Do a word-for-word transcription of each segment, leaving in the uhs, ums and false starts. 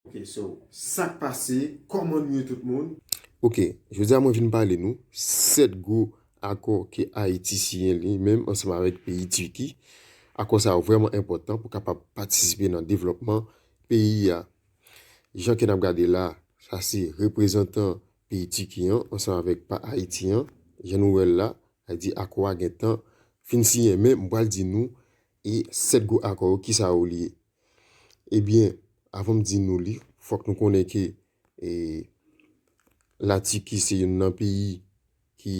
Ok, so, sa k pase, kòman nou ye tout moun? Ok, jodi a mwen vin pale nou sèt gwo akò ke Ayiti siyen li menm ansanm avèk peyi Tiki. Akò sa yo vrèman enpòtan pou kapab patisipe nan devlòpman peyi a. Jan ke n ap gade la, sa se reprezantan peyi Tiki an ansanm avèk pa Ayiti an. Jan nou wè l la, sa di akò a gentan fin siyen, men m pral di nou e sèt gwo akò yo, kisa yo li ye. Ebyen, avan m di nou li, fòk nou konnen ke e, Latiki se youn nan peyi ki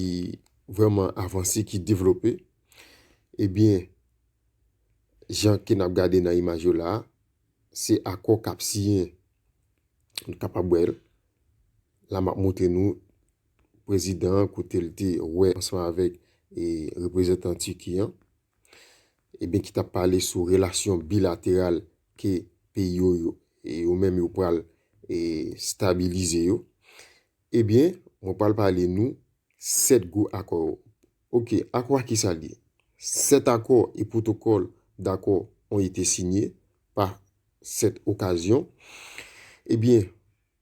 vrèman avanse, ki devlope. Ebyen, jan ke n ap gade nan imaj yo la, se akò k ap siyen. Nou kapab wè l. La m ap montre nou prezidan an kote l te wè ansanm avèk e, reprezantan Tiki an. Ebyen, ki t ap pale sou relasyon bilateral ke peyi yo, yo, e yo menm yo pral e, stabilize yo. Ebyen, mwen pral pale nou sèt gwo akò yo. Ok, akò a kisa l ye? Sept accords et protocoles d'accord ont été signés par cette occasion. Ebyen,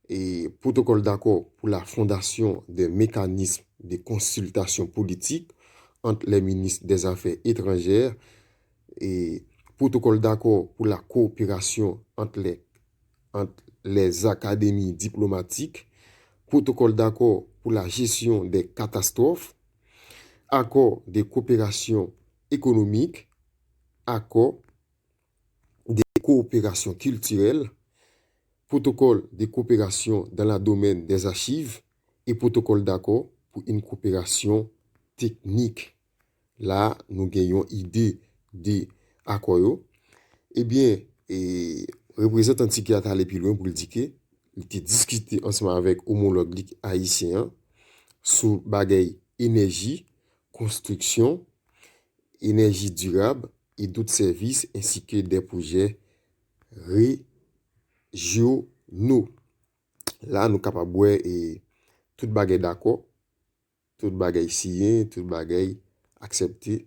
e, protocole d'accord pour la fondation d'un mécanisme de consultation politique entre les ministres des Affaires étrangères et protocole d'accord pour la coopération entre les, entre les académies diplomatiques, protocole d'accord pour la gestion des catastrophes, accord de coopération économique, accord de coopération culturelle, protocole de coopération dans le domaine des archives et protocole d'accord pour une coopération technique. La, nou gen yon ide de akò yo. Ebyen, e, reprezantan Tiki a t ale pi lwen pou l di ke li te diskite ansanm avèk omològ li ayisyen an sou bagay enèji, konstriksyon, enèji dirab e dot sèvis, ensi ke de pwojè rejyono. La, nou kapab wè e tout bagay dakò, tout bagay siyen, tout bagay aksepte.